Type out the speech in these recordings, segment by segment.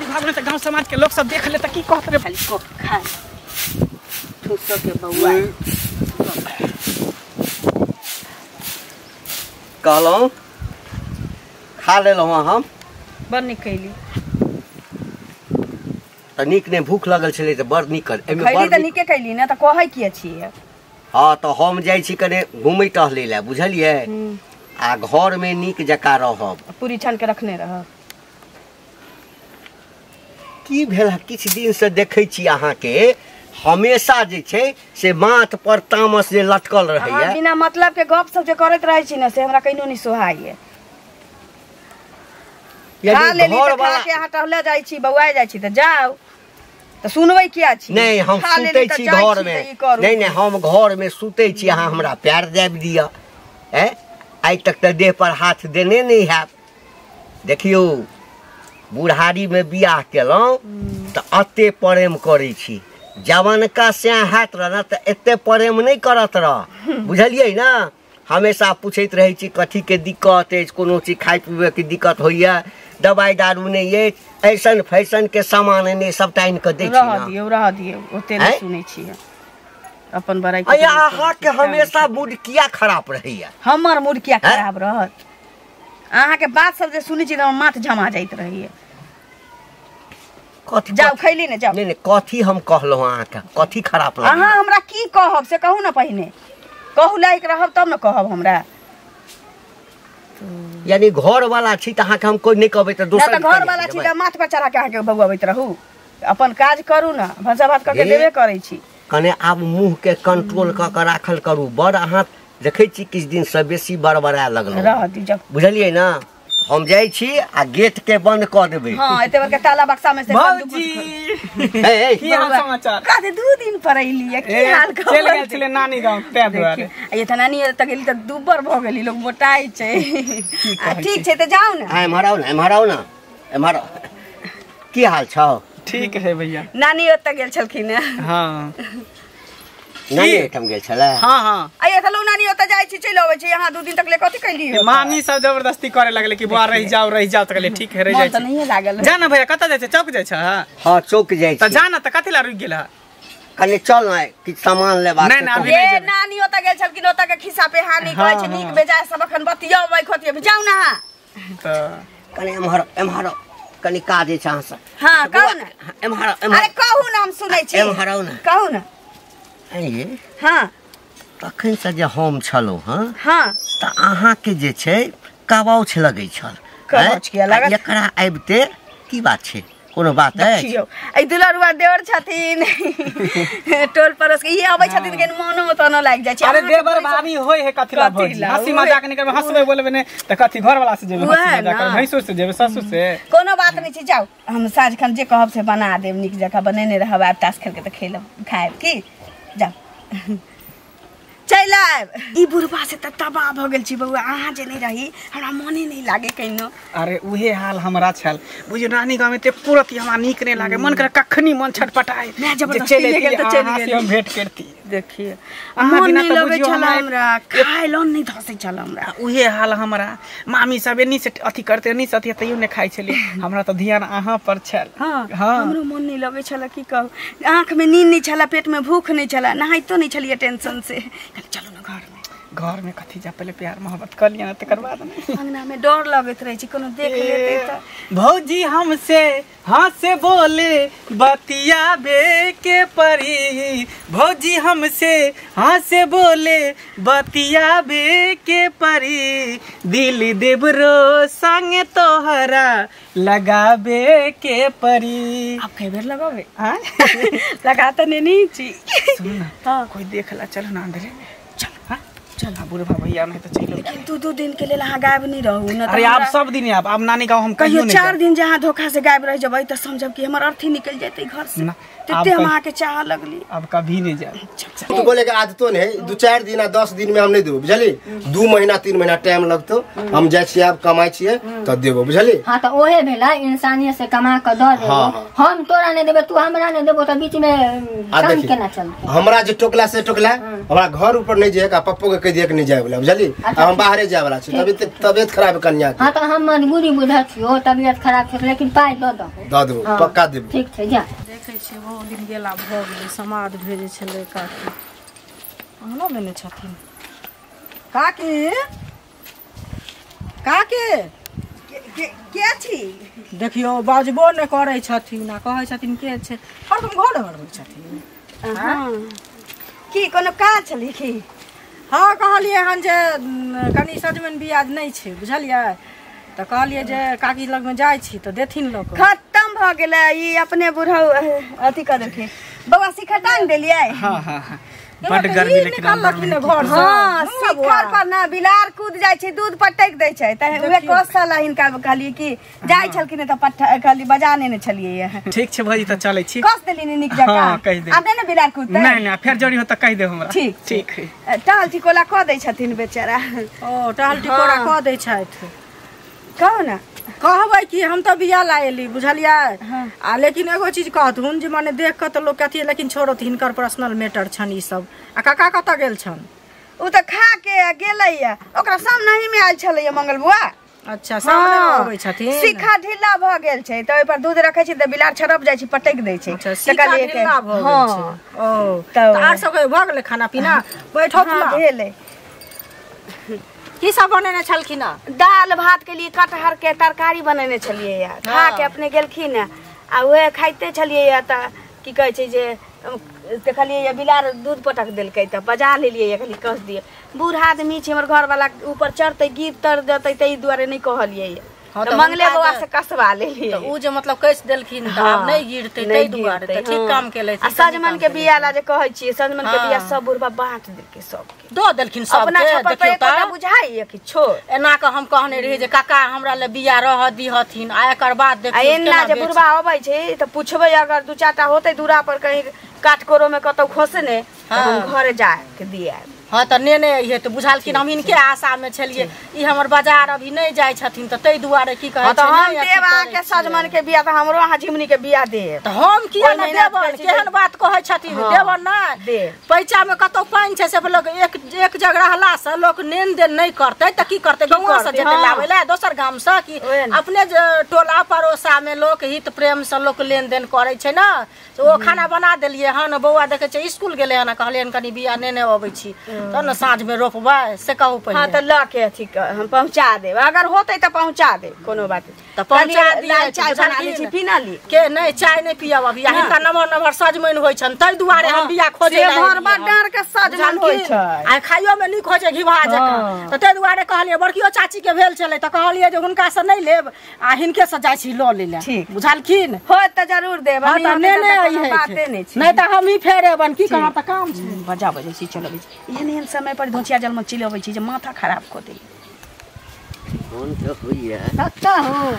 भागो त गांव समाज के लोग सब देख ले त की कहत रे। खाली को खा ठुसो के बउआ कहलौं खा लेलौं हम। बड़ नीक कैली त नीक नै भूख लगल छलै त बड़ नीक एमे खैली त नीके कैली ना त कहै किया छियै। हां त हम जाइ छी कने घुमै टहलै ला बुझलियै आ घर में नीक जका रहब पूरी छान के रखने रहब। की भेल किछ दिन से देखै छी अहाँ के हमेशा जे छै से माथ पर तामस जे लटकल रहैया। बिना मतलब के गप सब जे करैत रहै छी ना से हमरा कहिनो नहीं सोहाइए। खा लेली त खा के अहाँ टहले जाइ छी बौआइ जाइ छी त जाउ त सुनबै किया छी। नहीं हम सुतै छी घर में। नहीं नहीं हम घर में सुतै छी अहाँ हमरा प्यार दाबि दिअ। हैं आइ तक त देह पर हाथ देने नहीं हैब। देखियौ बुढ़ारी में बियाह केलहुँ त अते प्रेम करै छी जवानका स्याह हैत रह न त एते प्रेम नहीं करत रह बुझलियै ना। हमेशा पूछैत रहै छी कथी के दिक्कत अछि कोनो चीज खाइ पीबै के दिक्कत होइया दवाई दारू नहीं अछि ऐसन फैशन के सामान नहि सबटा आनि कऽ दै छी। रह दियौ रह दियौ ओते नहि सुनै छियै अपन बड़ाई। अहाँ के हमेशा मूड किया खराब रहैया? हमर मूड किया खराब रहत? अहाँ के बात सब जे सुनै छी त हमर माथ झमा जाइत रहैया। कथी जाउ खैली ने जाउ। नहीं नहीं कथी हम कहलहुँ अहाँके कथी खराब लागल? अहाँ हमरा की कहब से कहू ना पहिने कहू लायक रहब तब न कहब हमरा। यानी घर वाला छी त अहाँके हम कोई नहीं कहबै त दोसर ना त घर वाला छी त माथ पर चढ़ा के अहाँके बौआबैत रहू। अपन काज करू ना भनसा भात कऽ के देबे करै छी। कने आब मुँह के कंट्रोल कऽ के राखल करू। बड़ अहाँ देखै छी किछु दिन से बेसी बड़बड़ा लगलहुँ। रह दी जाउ बुझलियै ना। हम जाइ छी आ गेट के बंद कऽ देबै। हां एते बड़का ताला बक्सा में से भौजी ए की हाल समाचार? कते 2 दिन पर अइलियै की हाल खबर? चल गेल छलै नानी गांव तै दुआरे। आ ये त नानी त गेली त दुबर भ गेली लोग मोटाइ छै। आ ठीक छै त जाउ ना। हां एम्हर आउ ना एम्हर आउ ना एम्हर। की हाल छौ? ठीक है भैया। नानी ओतऽ गेल छलखिन। हां नानी एहिठाम गेल छलै। हां हां आइ त लो नानी ओतऽ जाइ छी चलि अबै छी। अहाँ 2 दिन तक ले कथी कैलियै? मामी सब जबरदस्ती करे लगले कि बुआ रहि जाओ रहि जाओ त कहलियै ठीक है रहि जाइ छी। मन त नहिए लागल। जा ना भैया कतऽ जाइ छै? चौक जाइ छै? हां चौक जाइ छी त जा ना त कथी ला रुकि गेल? कने चल ना किछ सामान लेबाक। नहीं अभी नहीं ए नानी ओतऽ गेल छलखिन ओतऽ के खिस्सा पेहानी कहै छै नीक बेजाय सब अखन बतियबै खतियबै जाउ ना अहाँ। त कने एम्हर एम्हर कनी काज छै अहाँ से। हां कहू ना एम्हर एम्हर। अरे कहू ना हम सुनै छी। एम्हर आउ ना कहू ना। हाँ तखन से जे हम छलहुँ हँ हाँ त अहाँके जे छै कबाउछ लगै छल। कबाउछ किया लागत? एकरा आबिते की बात छै? कोनो बात है? देखियौ एहि दुलरुआ देवर छथिन टोल पड़ोस के ई अबै छथिन के मनो तनो लागि जाइ छै। अरे देवर भाभी होय है कथी ला भौजी? हंसी मजाक नहीं करबै हंसबै बोलबै नै त कथी घर वाला से जेबै हंसी मजाक करबै भैंसुर से जेबै ससुर से? कोनो बात नहीं छै जाउ हम साँझ खन जे कहब से बना देब नीक जकाँ बनेने रहब आब ताश खेल के त खेलब खायब की जाउ चलि आयब। ई बुढ़बा से त तबाह भ गेल छी बौआ अहाँ जे नहीं रही हमरा मने नहीं लागे कहिनो। अरे उहे हाल हमरा छल बुझियौ नानी गाँव में ते पूरत हमरा नीक नहीं लागे मन करे कखनी मन छटपटाए जबरदस्ती ले गेल त चलि गेल हम भेंट करती। देखिए अहाँ बिना मन त नहीं लगै बुझियौ छल हमरा हमरा खाय ल नहीं धसै छल हमरा। उहे हाल हमरा मामी सब एनी से अथी करते एनी से अथी तैयो नहीं खाइ छलै। हमरा त ध्यान अहाँ पर छल। हाँ हमरो मन नहीं लगै छल की कहू आँख में नींद नहीं छल पेट में भूख नहीं छल नहाइतो नहीं छलियै टेंशन से। चलू ना घर में। घर में कथी जा पहले प्यार मोहब्बत कर लिया ना तकर बाद ने। अंगना में डर लगैत रहै छै कोनो देख लेतै त। भौजी हमसे हंसे बोले बतियाबे के परी भौजी हमसे हंसे बोले बतियाबे के परी दिल देवरो संगे तोहरा लगाबे के परी। आप कई बेर लगाबे? हां लगा त नहीं छी। सुन ना हां कोई देखला चलो ना अंदर में चल। हां चल बुढ़वा भैया नहीं तो चलो। लेकिन 2-2 दिन के लेल अहाँ गायब नहीं रहू न। अरे आप सब दिन आब अब नानी गाँव हम कहियो कहियो नहीं 4 दिन जहाँ धोखा से गायब रह जबै त समझब कि हमर अर्थी निकल जेतै घर से। तते हम अहाँ के चाह लगली अब कभी नहीं जाब। तो बोले के आदतो नहीं 2-4 दिन आ 10 दिन में हम नहीं देबो बुझली। 2 महीना 3 महीना टाइम लगतो हम जाइ छियै आब कमाइ छियै त देबो बुझली। हां त ओहे भेला इंसानियत से कमा के द देबो। हम तोरा नहीं देबे तू हमरा नहीं देबो त बीच में काम केना चलतै? हमरा जे टोकला से टोकला हमरा घर ऊपर नहीं जे का पप्पो के कह देख नहीं जाए वाला बुझली। हम बाहरे जाए वाला छी, तबियत खराब कन्या के। हां त हम मजबूरी बुझै छियो, तबियत खराब छै लेकिन पाइ the दहो। The देबो, पक्का देबो। ठीक छै, जा। देखै छियै बहुत दिन गेला भऽ गेलै, समाद भेजै छलै काकी, अंगनो में छथिन काकी। काकी के छी? देखियौ बाजबो नहि करै छथिन आ कहै छथिन के छै, हरदम घरमे रहै छथिन। की कोनो काज छलै की? हँ कहलियै हन जे कनि सजमनि बियाज नहि छै बुझलियै, तऽ कहलियै जे काकी लगमे जाइ छी तऽ देथिन लोक। खत्म भऽ गेलै ई अपने बुढ़ऊ अथी कऽ देलखिन। बौआ शिखर टांग देलियै? हाँ हाँ हाँ, बड गर्मी लेकिन घर। हाँ शिखर पर ना बिलार कूद जाइ छै, दूध पटक दै छै, तऽ उहे कसल हिनका कहलियै कि जाइ छलखिन तऽ पट्टा कहलियै बजा नेने छलियै। ठीक छै भौजी, तऽ चलै छी। कस देली नीक जकाँ? हाँ कहि दे। आब नहि ने बिलार कूदतै? नहि नहि, फेर जरूरी हो तऽ कहि देब हमरा। ठीक ठीक। टहल टिकोला कऽ दै छथिन बेचारा। ओ टहल टिकोरा कऽ दै छथि। कहू ने। कहबै कि हम तऽ बिया ला एली बुझलियै, आ लेकिन एगो चीज कहथुन जे माने देख कऽ तऽ लोक अथी, लेकिन छोड़त हिनकर पर्सनल मैटर छनि ई सब। आ काका कतऽ गेल छनि? ओ तऽ खा के गेलैया, ओकरा सामने में आयल छलैया मंगल बुआ। अच्छा सामने अबै छथिन। शिखा ढीला भऽ गेल छै तऽ ओहि पर दूध रखै छी तऽ बिलार छड़प जाइ छै, पटकि दै छै। अच्छा शिखा ढीला भऽ गेल छै। ओ तऽ आर सब भऽ गेलै खाना पीना? बैठो भेलै। की सब बनेने छलखिन? दाल भात के लिए कटहर के तरकारी बनेने छलियै, खा के अपने गेलखिन आ उहे खाइते छलियै तऽ की कहै छै जे देखलियै बिलार दूध पटक देलकै तऽ बजा लेलियै, कहलियै कस दियै। बूढ़ आदमी छै हमर घरवाला, ऊपर चढ़तै गिर तर जेतै, ताहि दुआरे नहि कहलियै। तऽ मंगले बौआ से कसबा लेलियै। तऽ उ जे मतलब कसि देलखिन तऽ आब नहि गिरतै, ताहि दुआरे तऽ ठीक काम केलथि। आ सजमनि के बिया ला जे कहै छियै, सजमनि के बिया सब बुढ़बा बाँट देलकै सबके, दऽ देलखिन सबके। अपना छप्पर पर एकोटा बुझाइए कि छोड़। एना कऽ हम कहने रहियै जे काका हमरा लए बिया रहऽ दिहथिन, आ एकर बाद देखियौ। आ एना जे बुढ़बा अबै छै तऽ पुछबै, अगर दू चारिटा होतै दूरा पर कहीं काटकोरो में कतौ खोसने तऽ हम घरे जाके दियाब। हाँ तऽ नेने अइहे तऽ बुझलखिन हम हिनके आशा में छलियै, ई हमर बाजार अभी नहि जाइ छथिन तऽ ताहि दुआरे की कहै छै। हम देब अहाँके सजमनि के बिया तऽ हमरो अहाँ झिमनी के बिया देब। तऽ हम किया नहि देबनि? केहन बात कहै छथिन, देबनि नहि? पैचा में कतौ पानि छै से लोक एक एक जगह रहला से लोक लेन देन नहि करतै तऽ की करतै? गाँव से जेतै लाबै लए दोसर गाम से, कि अपने टोला पड़ोसा में लोक हित प्रेम से लोक लेन देन करै छै ने। ओ खाना बना देलियै हन, बौआ देखै छै स्कूल गेलै हन, कहलियै हन कनि बिया नेने अबै छी तब ने साँझ में रोपबै, से कहू पहिले। हाँ तऽ लऽ के अथी हम पहुँचा देब, अगर होतै तऽ पहुँचा देब, कोनो बात नहि। तऽ पहुँचा दियै। चाय बना लै छी, पीना ली के नहि? चाय नहि पियब अभी, हिनका नमहर नमहर सजमनि होइ छनि ताहि दुआरे हम बिया खोजै लए डाँर के सजमनि होइ छै आ खाइयो में नीक होइ छै घिबा जकाँ, तऽ ताहि दुआरे कहलियै। बड़कियो चाची के भेल छलै तऽ कहलियै जे हुनका से नहि लेब आ हिनके से जाइ छी लऽ लै लए, बुझलखिन? होत तऽ जरूर देब, नेने अइहे, नहि तऽ हमही फेर एबनि। की कहब तऽ काम छै। बजा बजै छी चल अबै छी, एहन एहन समय पर धोचिया जलमे चलि अबै छी जे माथा खराब कऽ दै। फोन तऽ होइए। कतऽ हो?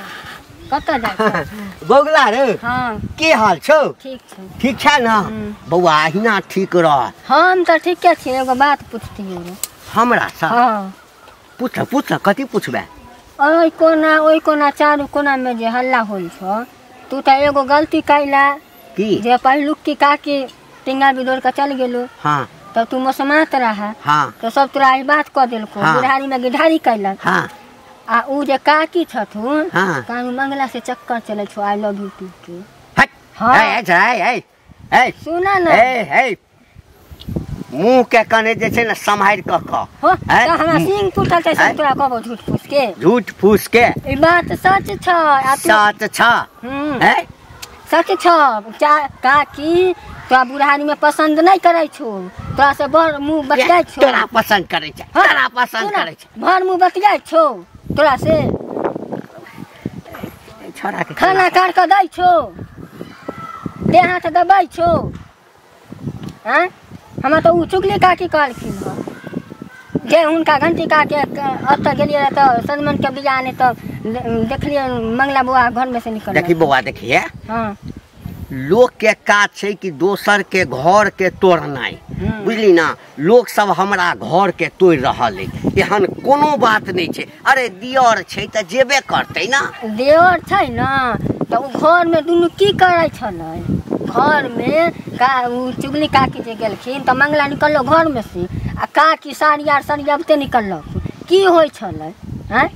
कतऽ जाइ छी? बौगला रे। हाँ की हाल छौ? ठीक छै। ठीक छै ने बौआ? अहिना ठीक रह। हम तऽ ठीके छी, एगो बात पुछतियै हमरा से। हाँ पूछ पूछ, कथी पुछबै? ओहि कोना ओहि कोना चारू कोना में जे हल्ला होइ छौ, तू तऽ एगो गलती कैला की जे पहिलुक की काकी टिंगा बिदोर के चल गेलो। हाँ तब तू मसमात रहा। हाँ तो सब तोरा ई बात कऽ देलको। हाँ। बुढ़ारी में गिढ़ारी कैलक। हाँ आ उ जे काकी छथुन। हाँ कानू मंगला से चक्कर चलै छौ I love you two के। हट। हाँ ए ए ए सुना ना। ए ए मुँह के कने जे छै ने सम्हारि कऽ कह। हो तऽ हमरा सिंग टूटल छै से तोरा कहबो झूठ फूस के? झूठ फूस के ई बात सच छ। आ तू सच छ? हैं सच छ। काकी तोरा बुढ़ारी में पसंद नहीं करै छौ, तोरा से बड़ मुँह बतियाइ छौ। तोरा पसंद करै छै? तोरा पसंद करै छै? भर मुँह बतियाइ छौ तोरा से। छोड़ा के खाना काट कऽ दै छौ, देह हाथ दबै छौ। आँय हमरा तऽ उ चुगली काकी कहलखिन हँ जे हुनका घंटी काके ओतऽ गेलियै तऽ सजमनि के बिया नहि तऽ देखलियै मंगला बौआ घर में से निकल। देखी बौआ देखिए। हाँ लोक के काज छै कि दोसर के घर के तोड़नाइ, बुझली ना? लोक सब हमरा घर के तोड़ रहल है, एहन कोनो बात नहीं छै। अरे दियर छै तऽ जेबे करतै ना। दियर छै ना तऽ उ घर में दुनू की करै छलै? घर में का चुगली काकी जे गेलखिन त मंगला निकललो घर में से आ काकी साड़ी आर सरियाबते निकललो की होय छलै हैं।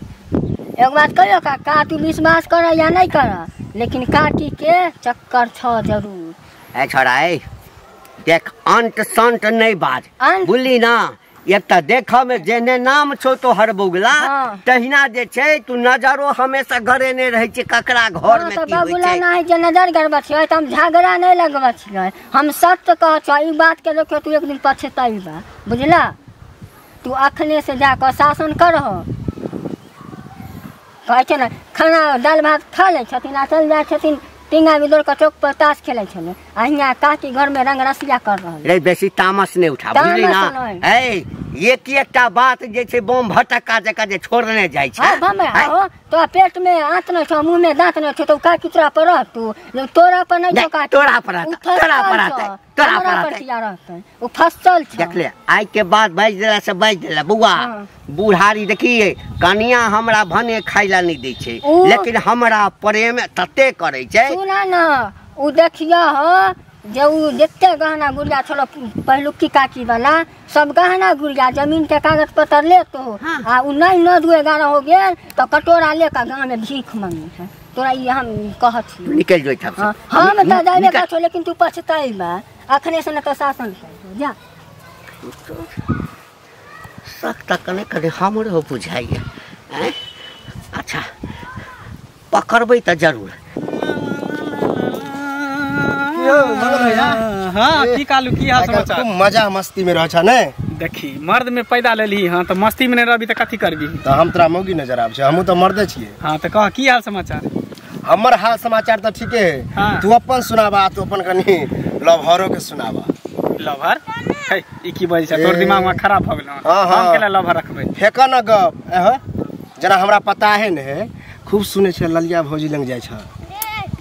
एक बात कहियो काका तू विश्वास कर या नहीं कर लेकिन काकी के चक्कर छ जरूर। ए छोड़ा ए देख अंत संत नहीं बाज बुझली ना। एक त देख में जेने नाम छो तो हर बौगला तहिना जे छै तू नजरो हमेशा घरे ने रहै छै ककरा घर में की होय बबुला छै। नहीं जे नजर गड़बड़ छै त हम झगड़ा नहीं लगबै छियै हम सत्य कह छौ ई बात के देखियो तू एक दिन पछतैबा बुझला। तू अखने से जाकर शासन करहो कहै छै ने खाना दालि भात खा लै छथिन आ चलि जाइ छथिन टींगा में दौड़ के चौक पर ताश खेलै छलै आ हियाँ काकी घर में रंग रसिया कर रहल रे। बेसी तामस नहीं उठा बुझली ना। ए एक एकटा बात जे छै बम भटक्का जकाँ जे छोड़ने जाइ छै। हां बम हो तो पेट में आंत न छौ मुंह में दांत न छौ तो काकी तोरा पर रहतू तोरा पर नहीं छौ काकी तोरा पर रहतै तोरा पर रहतै तोरा पर रहतै ओ फसल छै। देखले आइ के बाद बाजि देला से बाजि देला बौआ। बुढ़ारी देखिए कनिया हमरा भने खाइ ला नहीं दै छै लेकिन हमरा प्रेम तते करै छै। सुना न उ देखियो हो जे उ जते गहना गुड़िया छलो पहिलुकी काकी वाला सब गहना गुड़िया जमीन के कागज पत्र ले तो आ उ नहीं 9 2 11 हो गेल तो कटोरा लेके गाँव में भीख मांगे है। तोरा ई हम कहत छी निकल जो ठाम से। हम त जाबे कहछो लेकिन तू पछतैबा अखने से न त शासन कर जा। सख्त कने कने हमरो बुझाइए। अच्छा पकड़बै त जरूर। हाँ की कालू की हाल समाचार? खूब मजा मस्ती में रह छ ने। देखी मर्द में पैदा लेली हां त मस्ती में नहीं रहबी त कथी करबी? त हम तोरा मौगी नजर आब छै हमहू त मर्दे छियै। हां त कह की हाल समाचार? हमर हाल समाचार त ठीके है। हाँ। तू अपन सुनाबा तू अपन कनी लवहरो के सुनाबा। लवहर हे ई की बजै छ तोर दिमाग में खराब भ गेल। हम केला लवहर रखबै? फेक न गप एह जना हमरा पता है ने खूब सुनै छै ललिया भौजी लंग जाइ छ।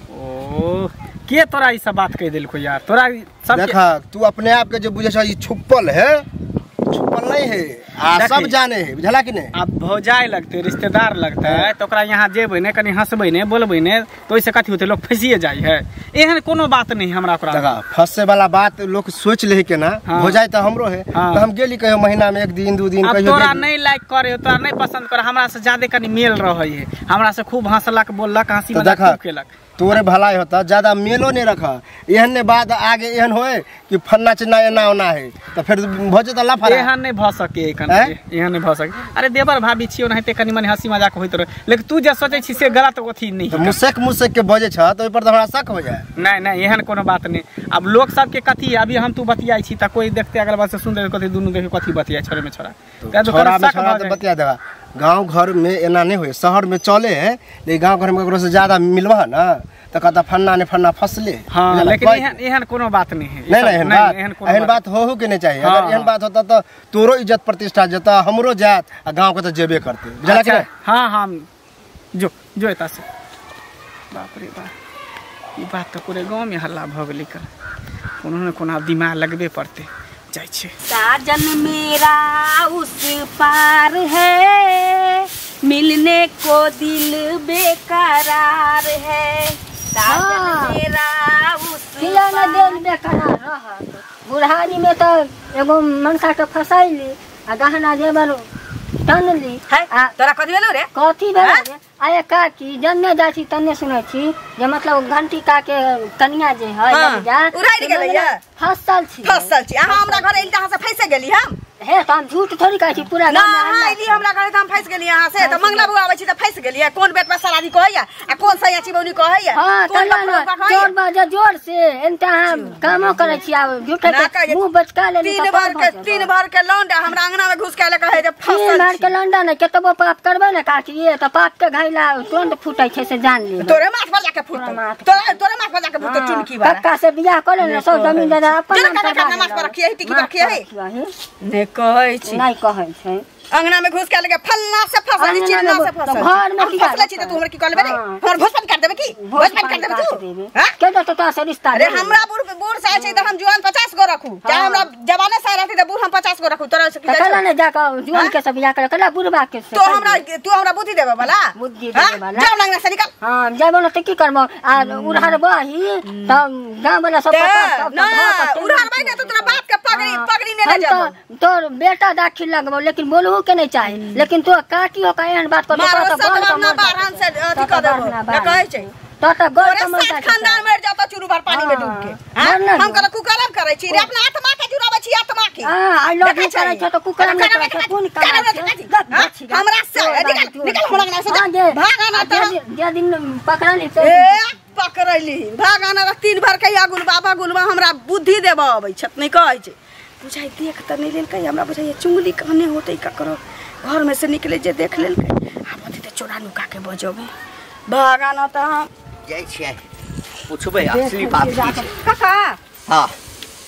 ओ के तोरा ई सब बात कह देलको यार? तोरा सब देख तू अपने आप के जो बुझे छ ई छुपल है छुपल नहीं है आ सब जाने है बुझला कि नहीं? अब भौजाई लगते रिश्तेदार लगते है तो ओकरा यहाँ जेबै ने कनी हंसबै ने बोलबै ने तो ओइसे कथी होते लोग फंसिए जाइ है। एहन कोनो बात नहीं हमरा ओकरा। देखा फंसे वाला बात लोग सोच ले के ना। हाँ। भौजाई तो हमरो है। हाँ। तो हम गेली कहियो महीना में एक दिन दू दिन अब कहियो तोरा नहीं लाइक करे तोरा नहीं पसंद करे हमरा से ज्यादा कनी मेल रहे है हमरा से खूब हंसलक बोललक हंसी मजाक खूब केलक। तोरे भलाई होता ज्यादा मेलो नहीं रखा एहन ने बाद आगे एहन होए कि फन्ना चिन्ना एना ओना है तो फिर भ जेता लफड़ा। एहन नहीं भ सके एखन एहन नहीं भ सके। अरे देवर भाभी छियो नहिते कनी मनी हंसी मजाक होइत रहे लेकिन तू जे सोचै छी से गलत अथी नहीं। तो मुसेक मुसेक के बजे छ तो ओइ पर त हमरा शक हो जाए। नहीं नहीं एहन कोनो बात नहीं। अब लोग सब के कथी अभी हम तू बतियाई छी त कोई देखते अगल बगल से सुन दे कथी दुनू देखे कथी बतियाई छोरे में छोरा छोरा में छोरा त बतिया देगा। गांव घर में एना नहीं होए शहर में चले है लेकिन गांव घर में ककरो से ज्यादा मिलवा ना तो कहता फन्ना ने फन्ना फसले। हाँ लेकिन एहन एहन कोनो बात नहीं है। नहीं नहीं एहन बात हो के नहीं चाहिए। हाँ। अगर एहन बात होता तो तोरो इज्जत प्रतिष्ठा जता हमरो जात आ गांव के तो जेबे करते बुझला कि नहीं? हाँ हाँ जो जो एता से। बाप रे बाप ई बात तो पूरे गांव में हल्ला भ गेलै कर कोनो ने कोनो दिमाग लगबे पड़ते जाइ छै। साजन मेरा उस पार है मिलने को दिल बेकरार है साजन मेरा उस पार दिल बेकरार रहत। बुढ़ारी में तो एगो मनसा के फसैली आ गहना जेबर टनली है तोरा कथी भेलौ रे? कथी भेलौ रे? आये काकी जन्ने जाइ छी तन्ने सुनै छी जे मतलब घंटी का के कनिया जे है लगिया उड़ाइ गेलैया फसल छी फसल छी। अहाँ हमरा घर एली त अहाँ से फंसि गेली हम। हे त हम झूठ थोड़ी कहै छी पूरा ना अहाँ एली हमरा घर त हम फंसि गेली अहाँ से त मंगला बउआ आबै छी त फंसि गेली। कोन बेट पर सरादी कहैया आ कोन सैया चिबौनी कहैया कोन जोर बाजे जोर से एनता अहाँ कामो करै छी आ झूठ के मुंह बचका लेली। तीन भर के लौंडा हमरा अंगना में घुस के आले कहै जे फसल तीन भर के लौंडा नै केतबो पाप करबै ने काकी त पाप के घैला तुरंत फूटै छै से जान ली। तोरे माथ पर जाके फूटतौ तोरे माथ पर जाके फूटतौ चुनकी वाला। कक्का से बियाह कर ले सब जमीन जायदाद अपन नाम पर माथ पर रखिए टिकी रखिए ने कहै छी नहीं कहै छै। अंगना में घुस के लगे फल्ला से फसल चिल्ला से फसल घर में की फसल छी त तू हमरा की कहलबे रे हमर भोजपान कर देबे की भोजपान कर देबे तू हां के तो तोरा से रिश्ता अरे हमरा बूढ़ बूढ़ से छै त हम जुआन 50 गो रखू चाहे हमरा जवाने से रहती त बूढ़ हम 50 गो रखू तोरा से की कला ने जाके जुआन के सब बियाह कर कला बुढ़बा के तो हमरा तू हमरा बुद्धि देबे वाला बुद्धि देबे वाला जाओ अंगना से निकल हां जाबो न त की करबो आ उड़ार बही त गांव वाला सब ना उड़ार बही न त तोरा बाप के पगड़ी पगड़ी ने ले जाबो तोर बेटा दाखिल लगबो लेकिन बोलहु के नहीं चाही लेकिन तो काकी हो का एहन बात कर तो तो ना बारहन से अथी कर देबो ना कहै छै तो त गोर कमल खानदान मर जाता चुरू भर पानी में डूब के हां हम कहल कुकरम करै छी रे अपना आत्मा के जुड़ाबै छी आत्मा के हां I love you करै छै त कुकरम नै करै छै कोन करै छै हमरा से निकल निकल हमरा अंगना से भाग आना त जे दिन पकड़ली ए पकड़ली भाग आना तीन भर के गुलबा बाबा गुलबा हमरा बुद्धि देबा अबै छत नै कहै छै बुझाइ देख त नै लेलकै हमरा बुझाइ चुंगली कहने होतै ककरो घर में से निकले जे देख लेलकै आब अथी त चोरा नुका के बजबो भागा न त हम जाइ छियै पुछबै असली बात की छै काका हां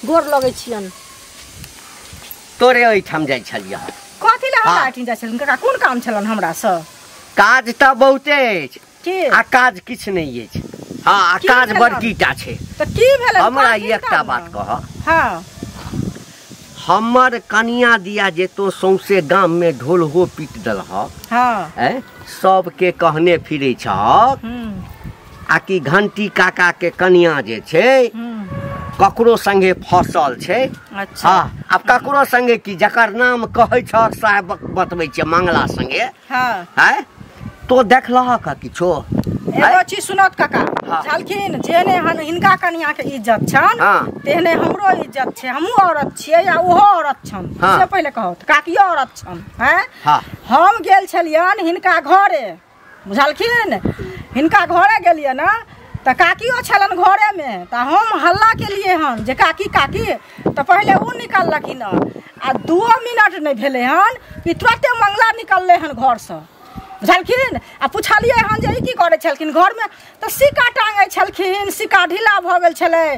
गोर लगै छियन तोरे ओहिठाम जाइ छलियै कथी ले हमरा ओहिठाम जाइ छलियै काका कोन काम छलन हमरा से काज त बहुते अछि की आ काज किछु नहि अछि हां आ काज बड़कीटा छै त की भेलै हमरा एकटा बात कह हां हमर कनिया दिया जे तो सौंसे गाम में ढोल हो पीट दलह हाँ सबके कहने फिरे छह आ कि घंटी काका के कनिया जे छै ककरो संगे फसल छै अच्छा हाँ आब ककरो संगे की जकर नाम कहै छह साहब बतबै छियै मंगला संगे हाँ हैं तो देखलह किछो एगो चीज सुनत काका झलखिन जेने हन हिनका कनिया के इज्जत छन तेहने हमरो इज्जत छै हमहूँ औरत छियै आ ओहो औरत छन से पहिले कहत काकियो औरत छन हैं हम गेल छलियन हिनका घरे बुझलखिन हिनका घरे गेलियै ना त काकियो छलन घरे में त हम हल्ला केलियै हन जे काकी काकी त पहिले उ निकललखिन आ 2 मिनट नहि भेलै हन कि तुरते मंगला निकललै हन घरसँ बुझलखिन आ पुछलियै हन जे ई की करै छलखिन घरमे तऽ सिक्का टाँगै छलखिन सिक्का ढीला भऽ गेल छलै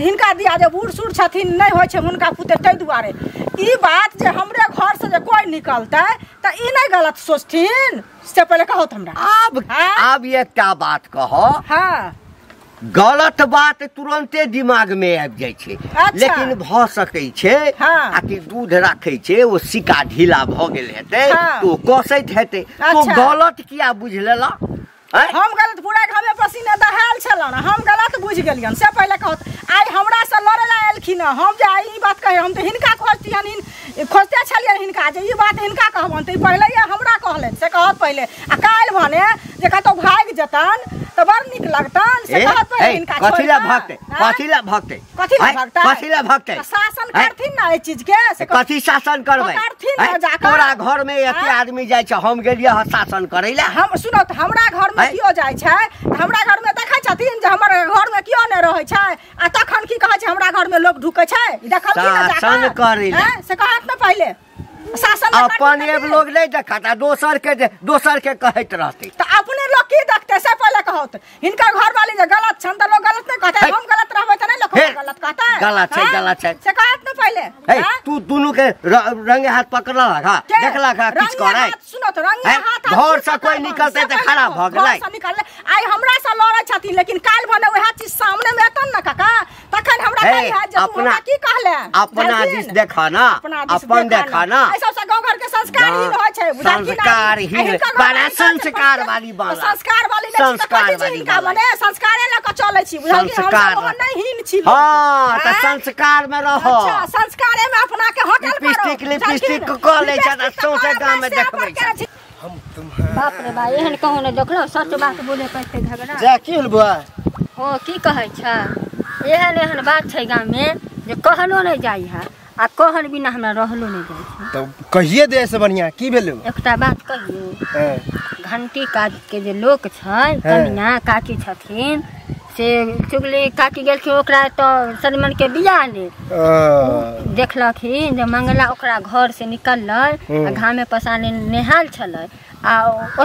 हिनका दिया जे बूढ़ सूढ़ छथिन नहि होइ छै हुनका पुते ताहि दुआरे ई बात जे हमरे घरसँ जे कोइ निकलतै तऽ ई नहि गलत सोचथिन से पहिले कहू हमरा आब आब एकटा बात कह हाँ गलत बात तुरंते दिमाग में आबि जाइ छै लेकिन भऽ सकै छै आ कि दूध राखै छै ओ सिक्का ढीला भऽ गेल हेतै तऽ ओ कसैत हेतै तो गलत किया बुझि लेला हम गलत पूरा घामे पसीने दहायल छलन हम गलत बुझि गेलियन से पहिले कहत आइ हमरा से लड़ै लए एलखिन हम जे आइ ई बात कहे हम तऽ हिनका खोजतियन खोजते छलियन हिनका जे ई बात हिनका कहबन तऽ ई पहिले हमरा कहलनि से कहत पहिले आ काल्हि भने जे कतौ भागि जेतन तऽ बड़ नीक लगतन से कहत पहिले हिनका कथी लए भागतै कथी लए भागतै कथी लए भागतै कथी लए भागतै शासन करथिन ना एहि चीज के से कथी शासन करबै करथिन ना जाकर तोरा घर में एते आदमी जाइ छै हम गेलियै हँ शासन करै लए हम सुनो तऽ हमरा घर में केओ जाइ छै हमरा घर में देखै छथिन जे हमर घर में केओ नहि रहै छै आ तखन की कहै छै हमरा घर में लोग ढुकै छै देखलखिन ना जाकर शासन करै लए से कहत ना पहिले शासन अपन एक लोग नहीं देखत आ दोसर के कहैत रहतै तऽ अपने लोग की देखतै से पहिले कहत हिनकर घरवाली जे गलत छन तऽ लोग गलत नहि कहतै हम गलत रहबै तऽ नहि लोग गलत कहतै गलत छै गलत छै से कहत ने पहिले तू दुनू के रंगे हाथ पकड़लक हा देखलक हा किछु करै सुनो तऽ रंगे हाथ घर से कोई निकलतै तऽ खराब भऽ गेलै घर से निकललै आइ हमरा से लड़ै छथिन लेकिन काल्हि भने वएह चीज सामने मे एतन ने काका तखन हमरा कहि हैत जे तू हमरा की कहले अपना दिस देखा ना अपन देखा ना एहि सबसँ गाँव घर के संस्कारहीन होइ छै संस्कारहीन बड़ा संस्कार वाली बात संस्कार वाली संस्कार वाली हिनका मने संस्कारे लऽ कऽ चलै छी बुझलखिन हम सब नहि हीन छी हां तऽ संस्कार में रह अच्छा संस्कारे में अपना के होटल करो लिपस्टिक लिपस्टिक कऽ लै छै आ सौंसे गाम में देखबै छै हम तुम्हारे बाप रे बा एहन कहू ने देखलौ सच बात बोले कहते झगड़ा जा की होल बुआ हो की कहै छै एहन एहन बात छै गाम में जे कहलो नहि जाइ है आ कहल बिना हमरा रहलो नहि जाइ छै तऽ कहिए दे से बढ़िया की भेलो एकटा बात कहियो घंटी काज के जे लोक छै कनिया काकी छथिन से चुगली काकी गेलखिन ओकरा तऽ सलमान के बियाह ले देखलखिन जे मंगला ओकरा घर से निकललै आ घामे पसाने नेहाल छलै आ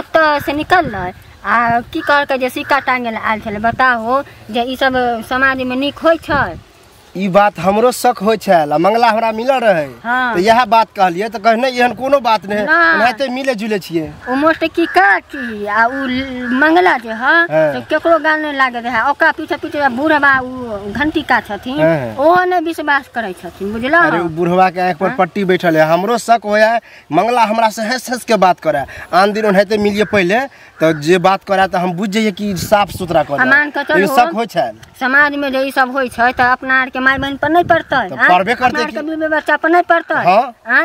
ओतऽ से निकललै आ की कहलकै जे सिक्का टाँगे लए आयल छलै बताहो जे ई सब समाज में नीक होइ छै ई बात हमरो शक होइ छल आ मंगला हमरा मिलल रहे त इएह बात कहलिए त कहने एहन कोनो बात नहीं एनाहिते मिले जुले छिए। ओ मोटकी काकी आ उ मंगला जे ह त केकरो गाल नहीं लागे रहे ओकरा पीछे पीछे बुढ़वा उ घंटी का छथिन ओहो नहीं विश्वास करै छथिन बुझला। अरे उ बुढ़वा के आंख पर पट्टी बैठल है हमरो शक होया मंगला हमरा से हंस हंस के बात करे आन दिन ओनाहिते मिलिए पहले त जे बात करे त हम बुझ जाइए कि साफ सुथरा करे शक होइ छल। समाज में जे ई सब होइ छै त अपना आर के माय बहन पर नहीं पड़तै त पड़बे करतै अपना आर के बीबी बच्चा पर नहीं पड़तै। हां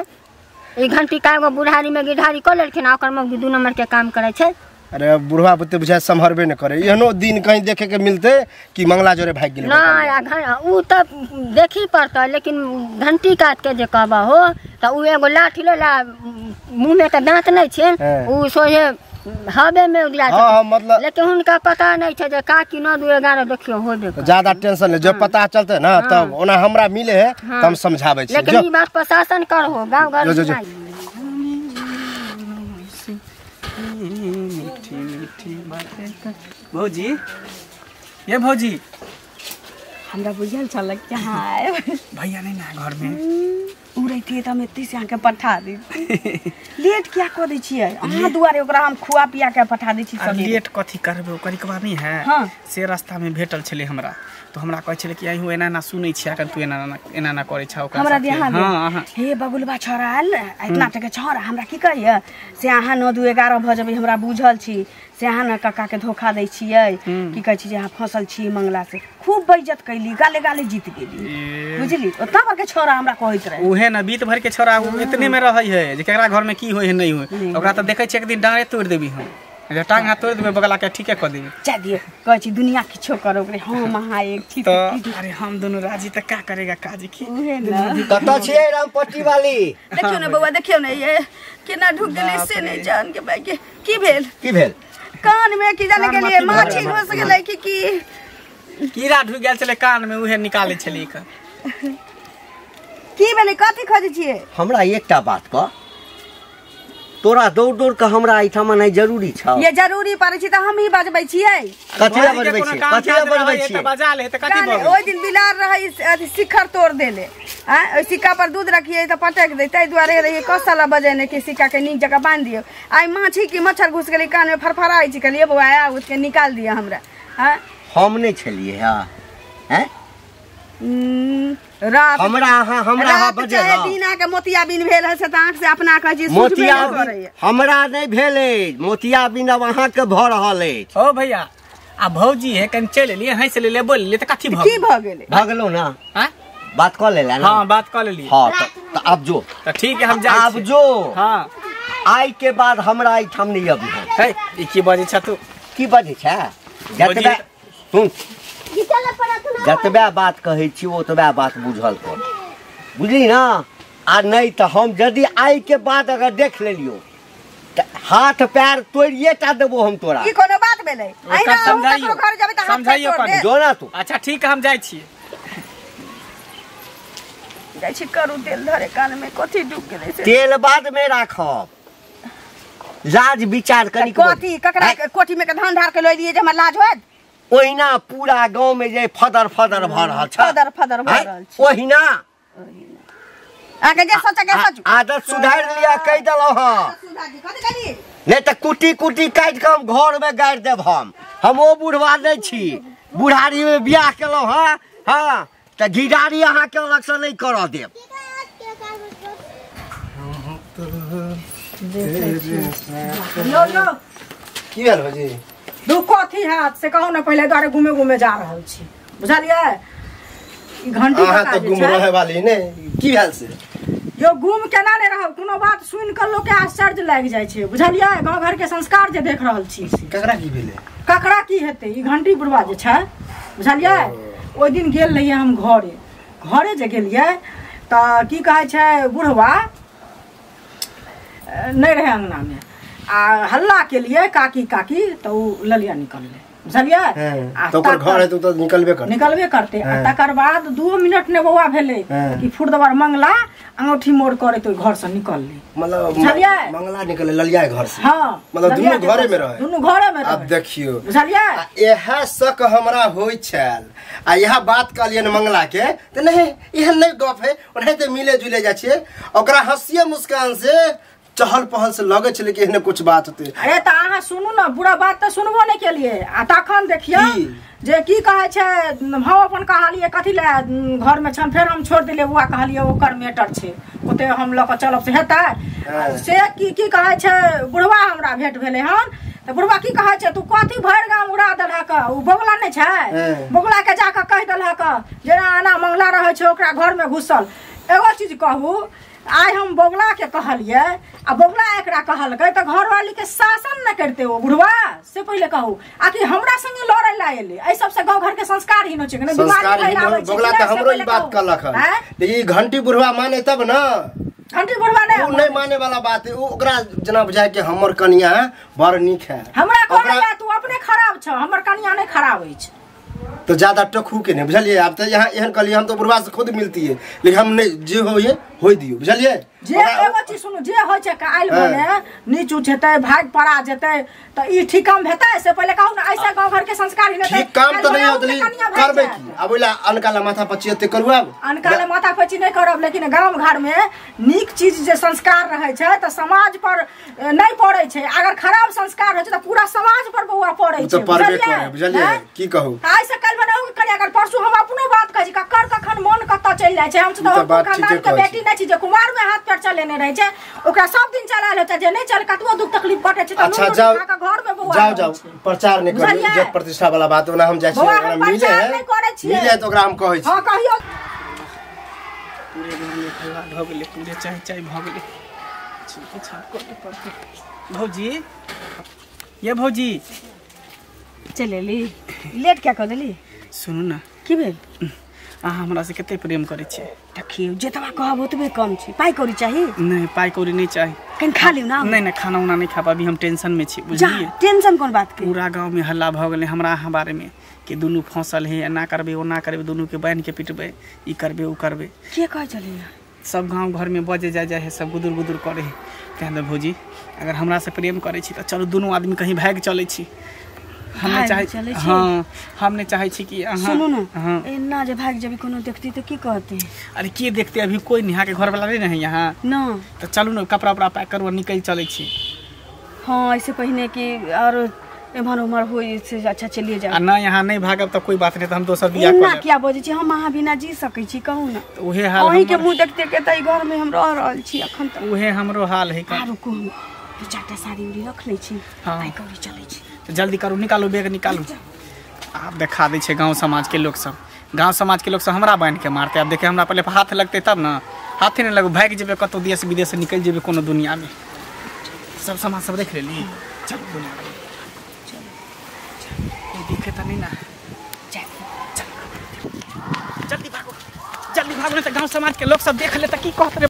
ई घंटी का एगो बुढ़ारी में गिढ़ारी क लेलखिन आ ओकर मौगी 2 नंबर के काम करै छै। अरे बुढ़वा बुते बुझाय सम्हरबे न करे एहनो दिन कहीं देखे के मिलते कि मंगला जोरे भाग गेलै ना उ त देखी पड़तै लेकिन घंटी काट के जे कहबा हो त उ एगो लाठी लेला मुंह में त दांत नहीं छै उ सोझे हवे में उड़िया। हां मतलब लेकिन हुनका पता नहीं छै जे काकी 9 2 11 देखियो होबे ज्यादा टेंशन ले जब पता चलते ना तब ओना हमरा मिले है त हम समझाबै छी। लेकिन ई बात प्रशासन कर हो गांव घर में मीठी मीठी बातें। भौजी ये भौजी हमरा बुझल छल कि हां भैया नहीं ना घर में उ रहितियै त हम एते से अहाँके पठा दी लेट किया कऽ दै छियै अहाँ दुआरे ओकरा हम खुआ पिया के पठा दै छी सब। लेट कथी करबै ओकर कबा नहीं है से रास्ता में भेटल छलै हमरा तो हमरा कहै छलै कि अहिं एना ना सुनै छियै अखन तू एना ना एना ना करै छौ ओकरा हमरा ध्यान। हां हे बगुलबा छोरा आयल इतना टके छोरा हमरा की कहैया से अहाँ 9 2 11 भऽ जेबै हमरा बुझल छी से अहाँ न काका के धोखा दै छियै की कहै छी जे अहाँ फंसल छी मंगला से खूब बेइज्जत कैली गाले गाले जीत गेली बुझली ओतना बड़के छोरा हमरा कहैत रहे। उहे न बीत भर के छोरा इतने में रहै है जे केकरा घर में की होय है नहीं होय ओकरा त देखै छियै एक दिन डाँड़े तोड़ देबी हम जे टांग हाथ तोड़ देबे बगला के ठीके क देबी जा दियो कहै छी दुनिया किछो करो ओकरे हम अहाँ एक छी त अरे हम दोनों राजी त का करेगा काज की कत छियै रामपट्टी वाली। देखियौ ने बौआ देखियौ ने ये केना ढुक गेलै से नहीं जान के भाई के की भेल की भेल कान में की जाने गेलियै माछी घुस गेलै की की कीड़ा ढुक गेल छलै कान में उहे निकालै छलै के की भेलै कथी खोजै छियै। हमरा एकटा बात कह तोरा दौड़ दौड़ के हमरा एहिठाम नहि जरूरी छौ ये जरूरी पड़ै छै त हम ही बजबै छियै कथी लए बजबै छियै कथी लए बजबै छियै बजा ले त कथी भऽ गेल। ओहि दिन बिलार रहै अथी शिखर तोड़ देले आ ओहि सिक्का पर दूध रखियै त पटक दे ताहि दुआरे रहियै कसला बजेने कि सिक्का के नीक जगह बान्हि दियौ आइ माछी की मच्छर घुस गेलै कान में फरफराइ छै कहलियै बौआ आ उसके निकाल दिअ हमरा। हां हम नहि छलियै हां हैं रात हमरा अहाँ हमरा अहाँ बजे दिन आके मोतियाबिन भेल है से त आंख से अपना कहै छी मोतियाबिन हमरा नहि भेल अछि मोतियाबिन अब अहाँ के भऽ रहल अछि। ओ भैया आ भौजी है कन चलि एलियै हँसि लेलियै बोल लेलियै त कथी भऽ की भऽ गेलै भऽ गेलौ ना हां बात कऽ लेला ना हां बात कऽ लेलियै हां त आब जो त ठीक है हम जाइ आब जो हां आइ के बाद हमरा एहिठाम नहि अबी है ई की बजै छ तू की बजै छ जतबे सुन जतबे बात कहै छी ओतबे बात बुझल कर बुझली ना आ नहीं तो हम यदि आइ के बाद अगर देख लेलियो त हाथ पैर तोड़िए टा देबो हम तोरा ई कोनो बात भेलै अहिना हम ककरो घर जेबै त हाथ समझाइयो तोड़ जो ना तू। अच्छा ठीक है हम जाइ छी जाइ छी करू तेल धरे कान में कथी डूब गेलै से तेल बाद में राखब लाज विचार कनी कथी ककरा कोठी में के धान ढार के लऽ लिए जे हमरा लाज होयत ओहिना पूरा गांव में जे फदर फदर भऽ रहल छै फदर फदर भऽ रहल छै ओहिना आगे जे सोचे के सोचू आदत सुधार लिया कहि देलहुँ हँ नहीं त कुटी कुटी काटि के हम घर में गाड़ि देब हम ओ बुढ़वा नहीं छी बुढ़ारी में बियाह केलहुँ हँ हाँ त घिढारी अहाँ के अलग से नहीं करऽ देब। यो यो की भेल भौजी दू कथी हैत से कहू ने पहिले दुआरे घूमे घूमे जा रहल छी बुझलियै ई घंटी अहाँ त गुम रहे वाली ने की भेल से यो गुम केना नहि रहब कोनो बात सुनि कऽ लोक के आश्चर्य लागि जाइ छै बुझलियै गाँव घर के संस्कार जे देख रहल छी से ककरा की भेलै ककरा की हेतै ई घंटी बुढ़वा जे छै बुझलियै ओहि दिन गेल रहियै हम घरे घरे जे गेलियै तऽ की कहै छै बुढ़वा नहि रहै अङ्गनामे आ हल्ला केलियै काकी काकी तऽ ओ ललिया निकललै। बुझलियै त ओकर घर है त निकलबे करते निकलबे करते। आ तकर बाद 2 मिनट ने बौआ भेलै कि फुर्दबर मंगला अंगूठी मोड़ करे तो घर से निकलले मतलब बुझलियै मंगला निकले ललिया घर से हां मतलब दुनू घरे में रहे दुनू घरे में रहे। अब देखियो बुझलियै एह शक हमरा होय छल आ यह बात कहलियन मंगला के त नहीं एहन नहीं गप है ओनाहिते मिले जुले जा छियै ओकरा हंसिए मुस्कान से चहल पहल से लगे छले कि एहने कुछ बात होते। अरे त अहाँ सुनू न बुरा बात त सुनबो नहीं केलिए आ तखन देखियो जे की कहै छै हम अपन कहलिए कथी ले घर में छन फेर हम छोड़ दिले बुआ कहलिए ओकर मैटर छै ओते हम ल के चलब से हेतै से की की कहै छै बुढ़वा हमरा भेंट भेलै हन त बुढ़वा की कहै छै तू कथी भरि गाम उड़ा देलहक उ बगुला नहीं छै बगुला के जाके कहि देलहक जेना एना मंगला रहै छै ओकरा घर में घुसल। एगो चीज कहू आइ हम बगुला के कहलिए आ बगुला एकरा कहलकै त घरवाली के शासन न करते ओ बुढ़वा से पहिले कहू आ कि हमरा संगे लड़ै ला एलै एहि सबसे गांव घर के संस्कार हीन छै ने बीमारी फैलाबै छै। बगुला त हमरो ई बात कहलक हन लेकिन ई घंटी बुढ़वा माने तब न घंटी बुढ़वा नहीं उ नहीं माने वाला बात है उ ओकरा जना बुझाय के हमर कनिया बड़ नीक है हमरा कहला तू अपने खराब छ हमर कनिया नहीं खराब अछि तो ज्यादा टखू के नहीं बुझलिए। अब तो यहाँ एहन कहलिए हम तो बुढ़वा से खुद मिलती है लेकिन हम नहीं जे हो ये होई दियो बुझलिए। जे एगो चीज सुनू जे होय छै काल्हि भने नीच उच हेतै भाग पड़ा जेतै त ई ठीक काम हेतै से पहिले कहू न ऐसा गांव घर के संस्कार ही ठीक काम त नहीं होतली करबै की अब ओला अनका ला माथा पची एते करू अब अनका ला माथा पची नहीं करब लेकिन गांव घर में नीक चीज जे संस्कार रहै छै त समाज पर नहीं पड़ै छै अगर खराब संस्कार होइ छै त पूरा समाज पर बौआ पड़ै छै त पड़बे करे बुझलिए की कहू आइ से काल्हि भने कनि अगर परसू हम अपनो बात कहै छी ककर कखन मन कतऽ चलि जाइ छै हम त खानदान के बेटी नहीं छी जे कुमार में हाथ पैर चलेने रहे छै ओकरा सब दिन चलायल होता जे नहीं चल कतबो दुख तकलीफ कटे छै त अच्छा जाओ घर में बौआ जाओ जाओ प्रचार नहीं करू इज्जत प्रतिष्ठा वाला बात ओना हम जाइ छी ओकरा मिले है मिले त ओकरा हम कहै छी हां कहियो। पूरे घर में हल्ला भ गेलै पूरे चाय चाय भ गेलै छिलके छाप करे पड़ते। भौजी ये भौजी चलेली लेट क्या कर देली सुनू ना की भेल अहाँ हमरा से कते प्रेम करै छियै देखियौ जेतबा कहब ओतबे कम छै पाइ कौड़ी चाही नहीं पाइ कौड़ी नहीं चाही कनि खा लियौ ना नहीं नहीं खाना उना नहीं खा अभी हम टेंशन में छी बुझलिए। टेंशन कोन बात के पूरा गांव में हल्ला भ गेलै हमरा अहाँ बारे में कि दुनू फंसल है एना करबै ओना करबै दुनू के बान्हि के पिटबै ई करबै ओ करबै के कहै छलै सब गांव घर में बजे जाय जाय है सब गुदुर गुदुर करे है। तैं भौजी अगर हमरा से प्रेम करै छी त चलू दुनू आदमी कहीं भागि चलै छी हम नहीं चाहे हां हम नहीं चाहे छी कि अहाँ सुनू न एना जे भाग जेबी कोनो देखती त की कहती अरे के देखते अभी कोई नहीं के घर वाला नहीं है यहाँ न त चलू न कपड़ा उपड़ा पैक करू निकल चलै छी। हां ऐसे पहिने कि और एम्हर उम्हर होई से अच्छा चलिए जाओ आ ना यहाँ नहीं भागब त कोई बात नहीं त हम दोसर बियाह कर लेब। किया बजै छी हम अहाँ बिना जी सकै छी कहू न त उहे हाल अहीं के मुंह देखते के त ई घर में हम रह रहल छी अखन त उहे हमरो हाल है का रुकू हम दू चारटा साड़ी उड़ी रख लै छी पाइ कौड़ी चलै छी तो जल्दी करू निकालू बैग निकालू। आब देखा दै छै गांव समाज के लोग सब गांव समाज के लोग सब हमरा बान्हि के मारते आब देखे हमरा पहले हाथ लगते तब न हाथे नहीं लगू भागि जेबै कतौ देश विदेश निकलि जेबै कोनो दुनिया में सब समाज सब देख लेली चलू दुनिया में कोई देखे त नहीं ना चल जल्दी भागो नहीं त गांव समाज के लोग सब देख ले त की कहत रे।